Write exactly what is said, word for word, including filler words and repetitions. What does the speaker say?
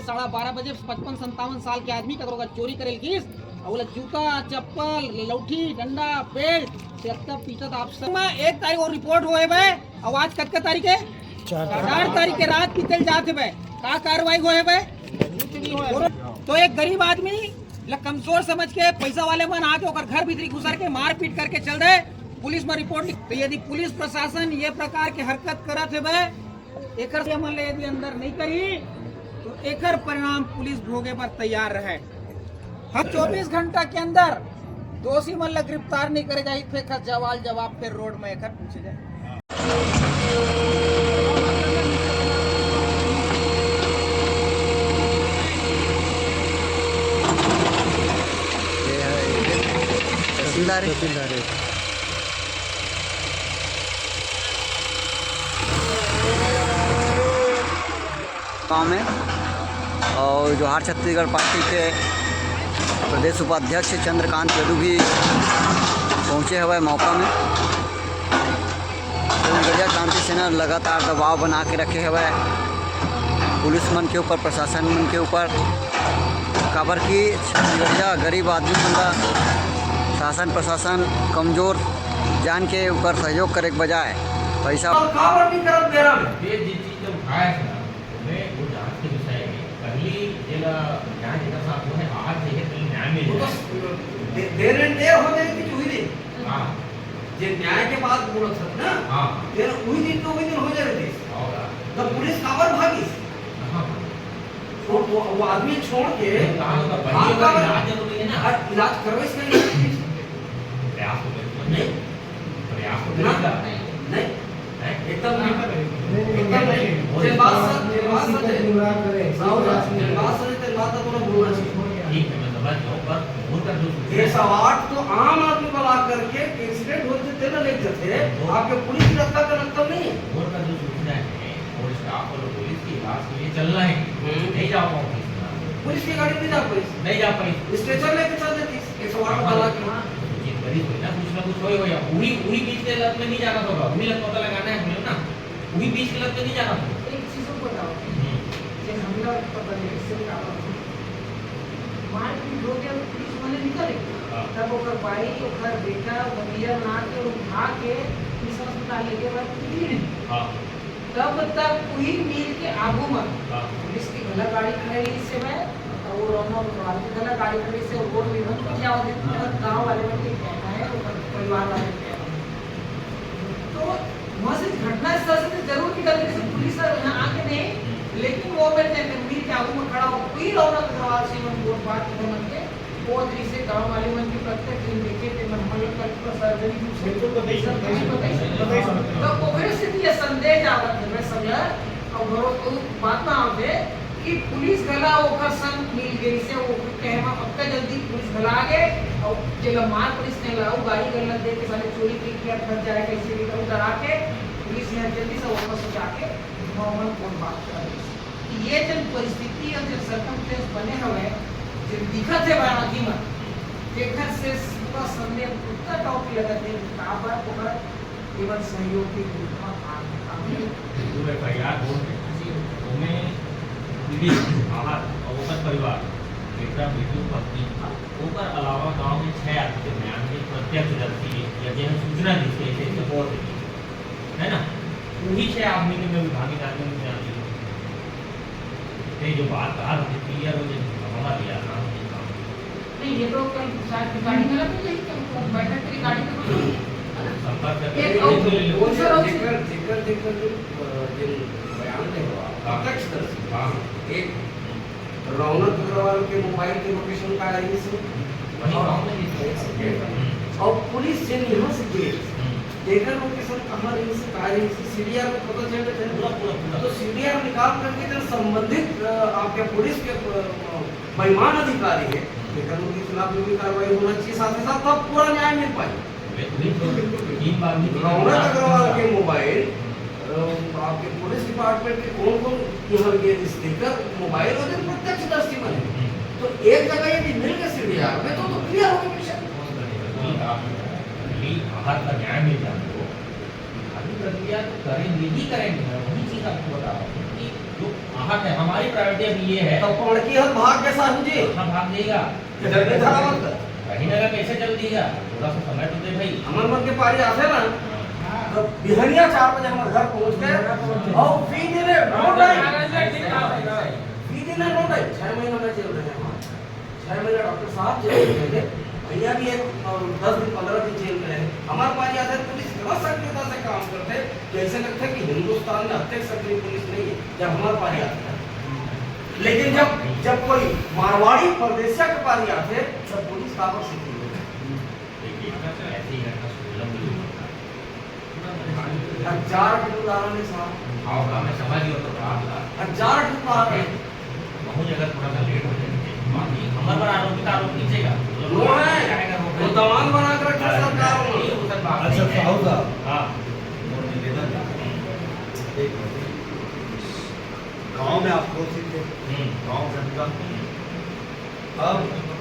साढ़ा बारह बजे पचपन संतावन साल के आदमी ककरो का चोरी करे ल गिस, अउ ओला जूता, चप्पल, लौठी, डंडा, बेल्ट से अतका पीटत आप सब। मैं एक तारीख अउ रिपोर्ट होए बे, अउ आज कतका तारीख हे? चार तारीख। चार तारीख के रात बीतल जात हे बे, का कार्रवाई होए बे? तो एक गरीब आदमी ल कमजोर समझ के पैसा वाले मन आके ओकर घर भीतरी घुसर के मारपीट करके चल दे, पुलिस में रिपोर्ट लिख। तो यदि पुलिस प्रशासन ये प्रकार के हरकत करत हे बे, एकर से हमन ले यदि अंदर नहीं करी, तो एकर परिणाम पुलिस भोगे बर तैयार रहे। हम चौबीस घंटा के अंदर दोषी मन ला गिरफ्तार नहीं करे जाही, फेर एकर जवाल जवाब फेर रोड में एकर पूछे जाए। तहसीलदार है। तहसीलदार है। गांव में और जोहार छत्तीसगढ़ पार्टी के प्रदेश उपाध्यक्ष चंद्रकांत यदु भी पहुंचे हवय मौका में। छत्तीसगढ़िया क्रांति सेना लगातार दबाव बना के रखे हवय पुलिस मन के ऊपर, प्रशासन मन के ऊपर, काबर कि छत्तीसगढ़िया गरीब आदमी मन ला शासन प्रशासन कमजोर जान के ओकर सहयोग करे के बजाय पैसा और काबर नहीं करत बेरा में? ये जे चीज जब उठाए हे ना, ओमे वो जांच के विषय हे। पहली जेला न्याय जेकर साथ होहे, आहत जे हे, तेला न्याय मिल वो तो जाए। दे-, देर एंड देर हो जाए कि उही दिन। हाँ। जे न्याय के बात बोलत हस ना, हाँ। तेला उही दिन तो उही दिन हो जाए रहितिस। होगा। तब पुलिस काबर भागिस? हाँ। वो, वो, वो आदमी छोड़ के कहाँ होता? पहली आप बार काबर इलाज जरूरी है ना। इलाज करवाइस नहीं? प्रयास तो करेगा। नहीं। प्रयास तो ना। करेगा। नहीं। हैं? एकदम नहीं। नहीं, नहीं, एकदम नहीं। नहीं। जेन बात सच, जेन बात सच है। गुमराह करे। राहुल राज जेन बात सच है, तेन बात तो बोलना चाहिए। ठीक है, मैं समझ गया हूँ, पर मोर का जो एक सौ आठ तो आम आदमी वाला करके एक्सीडेंट होथे, तेला लेके जाथे। आपके पुलिस इलाका का नक्कल नहीं है। मोर का जो सूचना है, मोर स्टाफ वालों पुलिस के इलाज के लिए चलना है। हम्म। नहीं जा पाऊँ पुलिस के इलाज। पुलिस की गाड़ी नहीं जा पाई। नहीं जा पाई। स्ट्रेचर लेके चल देती। एक सौ आठ वाला की। हाँ, तो चेक करी होई ना, कुछ ना कुछ होई होई। उही, उही बीच के लत में नहीं जाना होगा, उही लत पता लगाना है हमने ना, उही बीच के लत में नहीं जाना होगा। एक चीज और बताओ, हम्म। जैसे हमला पता नहीं किससे भी आता था, मारपीट हो गया, पुलिस वाले निकल गए। हाँ। तब ओकर भाई, ओकर बेटा, भतीजा बना के उठा के मिशन अस्पताल लेके बाद निकली नहीं। हाँ। तब तक उही मिल के आगू म हाँ। पुलिस के घला गाड़ी खड़े रहिस हे, अउ वो रौनक अग्रवाल के घला गाड़ी खड़े रहिस हे, वो रोड में हम क्या होते थे, गांव वाले मन के कहना है, वो परिवार वाले के कहना है। तो वहां से घटना स्थल से जरूर निकल के पुलिस यहाँ आके नहीं, लेकिन वो मेरे ने मिल के आगू में खड़ा हो, कोई रौनक अग्रवाल से मन बोल बात नहीं मन के वो दृश्य गांव वाले मन के प्रत्यक्ष जिन देखे थे, मन हमन लोग कल पूरा सार्वजनिक रूप से बिल्कुल बताई, सब कुछ बताई, बताई सकते। बताई सकते। तब ओकरे से भी ये संदेश आवत हे, मैं समझा, और घरों को बात ना आवत हे कि पुलिस घला ओकर संग मिल गई से वो कहे मा अतका जल्दी पुलिस घला आ गए और जेला मार पुलिस ने लाऊ गाड़ी गलत दे के साले चोरी की किया घर जाए कैसे भी करूँ डरा के पुलिस यहाँ जल्दी से वापस जाके नॉर्मल फोन बात कर रही। ये जन परिस्थिति और जन सर्कमस्टेंस बने हवे, जन दिखत हे बाराती म, जेकर से पूरा संदेह उत्तर टॉप लगत हे, काबर ओकर केवल सहयोग के रूप म आगे काम हे। जो एफ आई आर बोल रहे हैं, जी। ओमे पीड़ित आहत और ओकर परिवार, बेटा, बेटी, पत्नी, ओकर अलावा गांव में छह आदमी के बयान हे, प्रत्यक्षदर्शी हे, या जेन सूचना दी, ऐसे ऐसे बहुत है। है ना? वही छह आदमी के मैं विभागीय कार्य में जान ली। ये जो बात कहा था कि क्लियर हो जाए, हमारा भी यार काम नहीं काम। नहीं, ये तो कल शायद रिकॉर्डिंग अलग हो जाएगी, कल बैठक की रिकॉर्डिंग तो कुछ नहीं। संपर्क करके ये तो ले लो। वो दूसरा जो हो जेकर, जेकर, जेकर जो, अ, जिन बयान दे हुआ, हाँ। प्रत्यक्षदर्शी। हाँ। एक रौनक अग्रवाल के मोबाइल के लोकेशन का है इस वही मामला है। और पुलिस जिन यहाँ से गए, हम्म। जेकर लोकेशन कहाँ रही से, कहाँ रही से, सी डी आर में पता चल रहे थे। पूरा, पूरा, पूरा। तो सी डी आर निकाल करके जब संबंधित, अ, आपके पुलिस के, अ, बेईमान अधिकारी है, जेकर उनके खिलाफ जो भी कार्रवाई होना चाहिए, साथ ही साथ तब पूरा न्याय मिल पाए। बिल्कुल, बिल्कुल, बिल्कुल। तीन बार भी रौनक अग्रवाल के मोबाइल, अ, आपके पुलिस डिपार्टमेंट के कौन-कौन यहाँ के स्पीकर मोबाइल होते हैं, प्रत्यक्षदर्शी बने। हम्म। तो एक जगह यदि मिल गए सी डी आर में, तो, तो क्लियर हो गया विषय। बहुत बढ़िया। ये बात है। ये बाहर का न्याय मिल जाए तो, अभी प्रक्रिया तो करेंगे ही करेंगे। मैं वही चीज़ आपको बता रहा हूँ कि जो बात है, हमारी प्रायोरिटी अभी ये है। तो पड़की हर भाग के साहू जी। अपना भाग देगा। जल्दी धरा मत कर। कहीं ना कहीं कैसे जल्दी जा, थोड़ा सा समय तो दे भाई। हमर मन के पारी आथे ना, तो बिहनिया चार बजे हमर घर पहुंच के, और वी दिन है, नो टाइम। वी दिन है, नो टाइम। छह महीना में जेल रहे हमारे। छह महीना डॉक्टर साहब जेल में रहे, भैया भी एक, अ, दस दिन, पन्द्रह दिन जेल में रहे। हमारे पारी आथे, पुलिस इतना सक्रियता से काम करथे, जैसे लगथे कि हिंदुस्तान में अतेक सक्रिय पुलिस नहीं है, जब हमारे पारी आथे। लेकिन जब, जब कोई मारवाड़ी परदेसिया के पारी आथे, तब पुलिस काबर सक्रिय होथे? देखिए, ऐसी घटना सोलह में भी हुआ था। हजार ठो उदाहरण है साहब। हाँ, हाँ, मैं समझ गया तो बात ला। हजार ठो उदाहरण है। बहुत जगह थोड़ा सा लेट हो जाएगी। बाकी हमर पर आरोपित आरोप कीजिएगा। वो है, वो दमान बना के रखे सरकार ने। नहीं, वो सब बात अच्छा, नहीं है। साहू साहब। हाँ। मोर निवेदन है। एक मिनट। गांव में आप पड़ोसी थे, हम्म। गांव जनता। हम्म। अब